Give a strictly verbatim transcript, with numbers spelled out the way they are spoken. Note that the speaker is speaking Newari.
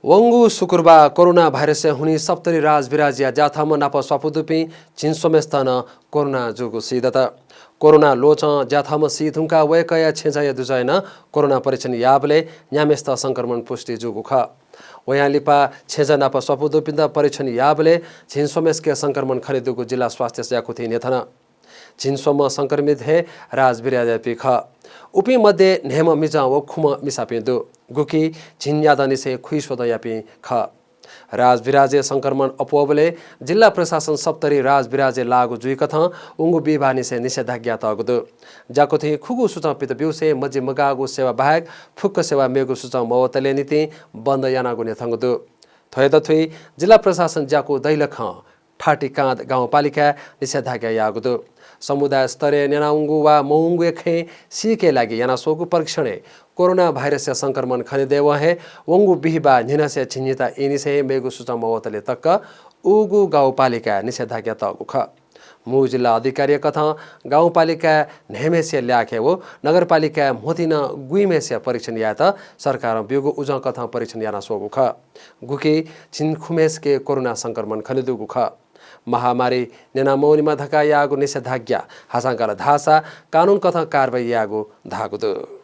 वंगु शुक्रबार कोरोना भाइरसया हुनिं सप्तरी राजविराजया ज्याथम्ह नाप स्वापू दुपिं झिंस्वम्हेसित नं कोरोना जूगु सीदत। कोरोना ल्वचं ज्याथम्ह सी धुंकाः वय्कःया छेँजःया दुजय् नं कोरोना परीक्षण याःबलय् न्याम्हेसित संक्रमण पुष्टि जूगु खः। वयां लिपा छेँजः नाप स्वापू दुपिन्त परीक्षण याःबलय् झिंस्वम्हेसिके संक्रमण खनेदुगु जिल्ला स्वास्थ्य ज्याकुथिं न्ह्यथन। झिंस्वम्ह संक्रमित हे राजविराजयापिं खः। उपिं मध्ये न्हय्म्ह मिजं व खुम्ह मिसापिं दु, गुकी झिंन्यादँनिसें खुइस्वदँयापिं खः। राजविराजय् संक्रमण अप्वःबलय् जिल्ला प्रशासन सप्तरी राजविराजय् लाःगु जुइकथं वंगु बिहिबाःनिसें निषेधाज्ञा तःगु दु। ज्याकुथिं खुगू सुचं पित ब्यूसें मजिमगाःगु सेवा बाहेक फुक्क सेवा मेगु सुचं मवतले निंतिं बन्द यानागु न्ह्यथंगु दु। थ्वयात थुइ जिल्ला प्रशासन ज्याकू दैलखं ठाटिकाँध गाउँपालिकाय् निषेधाज्ञा याःगु दु। समुदाय स्तरय् न्यनावंगु वा मवंगुया खँय् सीके लागि यानास्वःगु परीक्षणय् कोरोना भाइरसया संक्रमण खनेदयेवं हे वंगु बिहिबाः न्हिनसिया झिंनिता इनिसें हे मेगु सुचं मवतले तक उगु गाउँपालिकाय् निषेधाज्ञा तःगु खः। मू जिल्ला अधिकारीया कथं गाउँपालिकाय् न्हय्म्हेसिया ल्याखय् व नगरपालिकाय् म्होतिं नं गुइम्हेसिया परीक्षण यायेत सरकारं ब्यूगु उजं कथं परीक्षण यानास्वःगु खः। गुकी झिंखुम्हेसिके कोरोना संक्रमण खनेदुगु खः। महामारी न्यनामवनेमा धकाः याःगु निषेधाज्ञा हासांकाल धाःसा कानून कथं कारवाही यायेगु धाःगु दु।